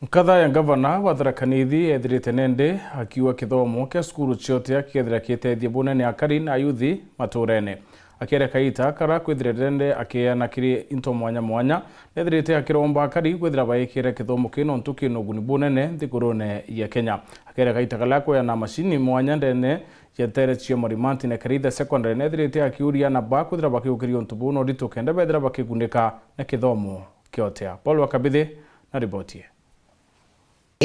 Nkatha ya gavana wa Tharaka Nithi ethirite nende akiuga kithomo kia cukuru ciothe akithira kitethie bunene akari na ayuthi maturene akiaria kaita kara kwithire nende akiana kiri into mwanya mwanya nethirite akiromba akari kwithira baikire kithomo kino ntu kino uguni bunene nthigurune ya Kenya akiaria kaita kala kwea na mashini mwanya ndene yetere cia Marimanti na Karitha Secondary nethirite akiuria na ba kwithira bakiukirio ntu buno ritu kenda bethira bakigundika na kithomo kiotea. Paul Wakabithi na riboti.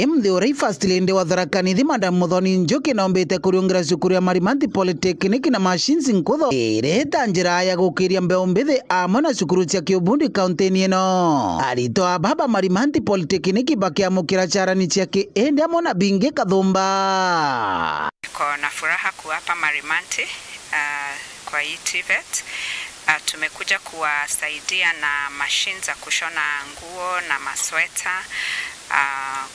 Mthi First Lady wa Tharaka Nithi Madam Muthoni Njuki naombite kuriungira cukuru ya Marimanti Polytechnic na machines nkutho ireta njira ya gukiria mbeu mbithi amwe na cukuru cia kiubundi kaunti-ini ino. Arito a baba Marimanti Polytechnic bakiamukira charani cia kiindi amwe na bingi kathumba. Niko na furaha kuwapa Marimanti kwa hii TVET. Tumekuja kuwasaidia na machines za kushona nguo na masweta.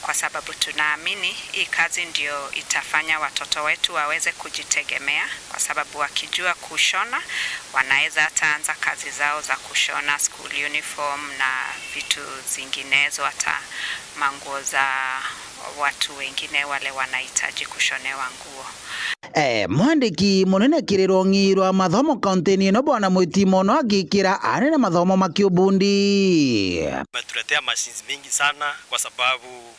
Kwa sababu tunaamini hii kazi ndio itafanya watoto wetu waweze kujitegemea, kwa sababu wakijua kushona wanaweza hata anza kazi zao za kushona school uniform na vitu zinginezo, hata manguo za watu wengine wale wanahitaji kushonewa nguo. Mwandiki munene kirirwo rwa mathomo kaunti-ini ino bwana Mwiti Mono agikira anene mathomo makiubundi. Umetuletea machines mingi sana kwa sababu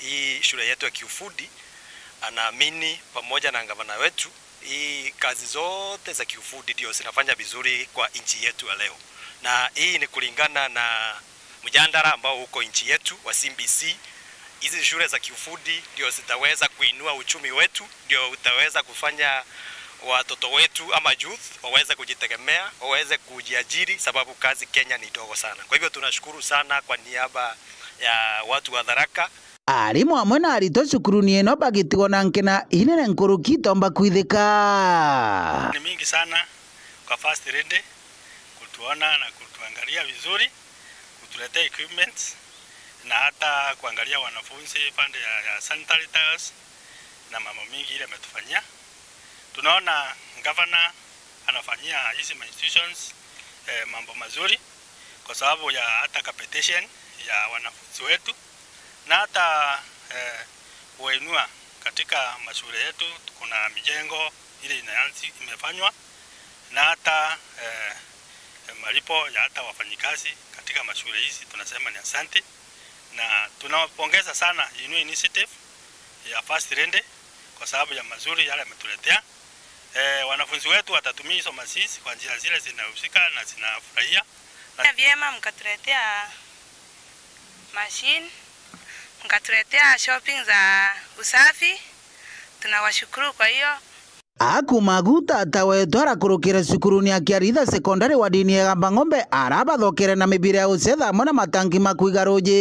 hii shule yetu ya kiufundi anaamini pamoja na gavana wetu hii kazi zote za kiufundi ndio zinafanya vizuri kwa nchi yetu ya leo, na hii ni kulingana na mjadala ambao uko nchi yetu wa CBC. Hizi shule za kiufundi ndio zitaweza kuinua uchumi wetu, ndio utaweza kufanya watoto wetu ama youth waweze kujitegemea, waweze kujiajiri, sababu kazi Kenya ni ndogo sana. Kwa hivyo tunashukuru sana kwa niaba ya watu wa Tharaka. Arimu amwe na arito cukuru-ini ino bagitigwo na nkena inene nkuruki itomba kwithika. Ni mingi sana kwa First Lady kutuona na kutuangalia vizuri, kutuletea equipment na hata kuangalia wanafunzi pande ya sanitary tiles na mambo mingi ile ametufanyia. Tunaona governor anafanyia hizi institutions mambo mazuri kwa sababu ya hata capitation ya wanafunzi wetu na hata kuinua katika mashule yetu. Kuna mijengo ile imefanywa na hata malipo ya hata wafanyikazi katika mashule hizi, tunasema ni asante. Na tunawapongeza sana Inua Initiative ya First Lady kwa sababu ya mazuri yale ametuletea. Wanafunzi wetu watatumia hizo masisi kwa njia zile zinahusika na zinafurahia. Na vyema mkatuletea machine, mkatuletea shopping za usafi. Tunawashukuru kwa hiyo. Akumaguta tawe twarakurukire cukuru-ini ya Kiaritha Secondary wa dini ya Gamba arabathokere na mibira ya ucetha amwe na matangi makuiga ruji.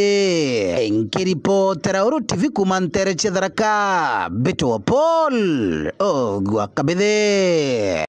Nkiripotera Uru TV kuma Ntere cia Tharaka, Mbitwo Paul Ogwakabithi.